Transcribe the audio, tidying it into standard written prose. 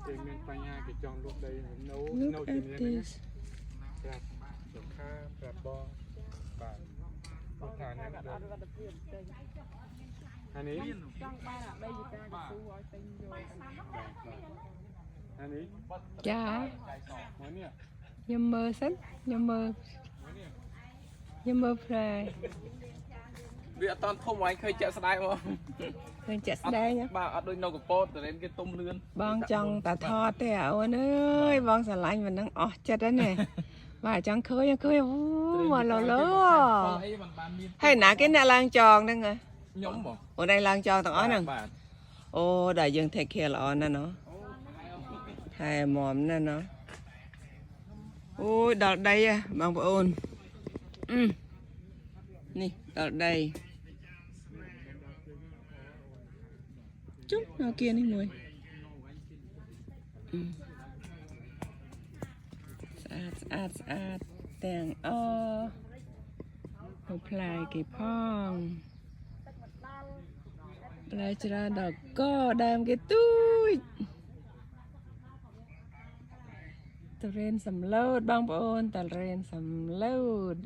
គេមានបញ្ហាគេចង់លក់ដីនៅ Look នៅជំ at នាញហ្នឹង this. ប្រាប់សុខាប្រាប់បងបាទគាត់ថាហ្នឹង អត់លទ្ធភាពទិញ អានេះ ចង់បានអាដីយកាកស៊ូឲ្យទិញយក បាទបាទអានេះ ចា មកនេះ ខ្ញុំមើលសិនខ្ញុំមើល មកនេះ ខ្ញុំមើលផ្លែ វាអត់តន់ធំហ្មងឃើញជាក់ស្ដែងមក ឃើញជាក់ស្ដែងហ៎ បាទអត់ដូចនៅកពតតរេនគេទុំលឿន បងចង់តាថតទេអាអូនអើយបងស្រឡាញ់មិននឹងអស់ចិត្តហ្នឹងណាបាទចង់ឃើញឃើញអូមកឡឡ អីមិនបានមាន ហើយណាគេអ្នកឡើងចងហ្នឹងហ៎ ខ្ញុំបង អូនឯងឡើងចងទាំងអស់ហ្នឹង បាទ អូដល់យើង take care ល្អណាស់ណោះថែមមណាស់ណោះអូយដល់ដីហ៎បងប្អូនអឺនេះដល់ដីជុំនៅគៀនេះមួយអឺស្អាតស្អាតស្អាតទាំងអទៅផ្លែគេផង ផ្លែច្រើនដល់កដើមគេទូចតរេនសំឡូតបងប្អូនតរេនសំឡូត